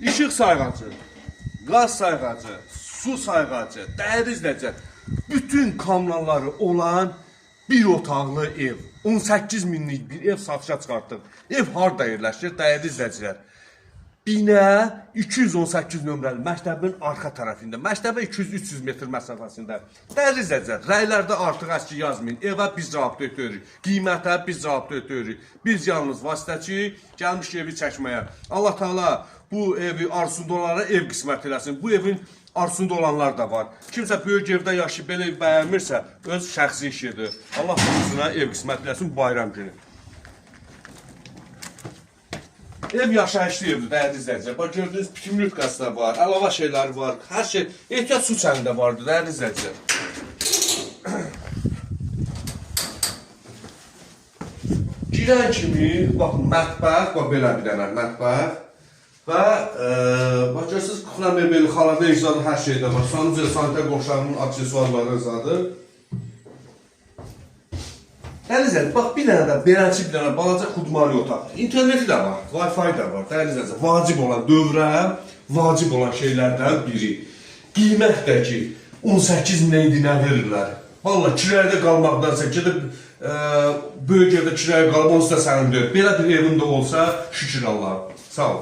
İşıq sayğacı, qaz sayğacı, su sayğacı, dəyərli izləyicilər, bütün kanalları olan bir otaqlı ev. 18 minlik bir ev satışa çıxartdıq. Ev harda yerləşir, dəyərli izləyicilər? Binə 218 nömrəli məktəbin arxa tərəfində. Məktəbə 200-300 metr məsafəsində. Dəyərli izləyicilər, rəylərdə artıq əski yazmayın. Evə biz cavabdeh ötürürük. Qiymətə biz cavabdeh ötürürük. Biz yalnız vasitəçi gəlmişik evi çəkməyə. Allah Taala bu evi arzusunda olanlara ev qismət eləsin. Bu evin arzusunda olanlar da var. Kimsə böyük evdə yaşayıb belə ev bəyənmirsə, öz şəxsi işidir. Allah hamısına ev qismət eləsin bu bayram günü. Ev yaşayışlı evdir, dəyərli izləyicilər. Bax gördüyünüz pimlütkası da var, əlavə şeyləri var, hər şey. Ehtiyat su çəni də vardı, dəyərli izləyicilər. Girən kimi, bax mətbəx, bax belə bir dənə mətbəx və bax görürsünüz kuxna mebeli, xaladenik zadı hər şey də var. Sanuzel sanitar qovşağının aksesuarları zadı. Dəyərli izləyicilər, bax bir dənə də beləçi bir dənə balaca xudmani otaq. İnterneti də var, Wi-Fi də var. Dəyərli izləyicilər, vacib olan dövrə vacib olan şeylərdən biri. Qiymət də ki 18 minə indi nə verirlər? Vallahi kirayədə qalmaqdansa gedib böyük evdə kirayə qalıb onsuz da sənin deyil. Belə bir evin də olsa şükür Allaha. Sağ ol.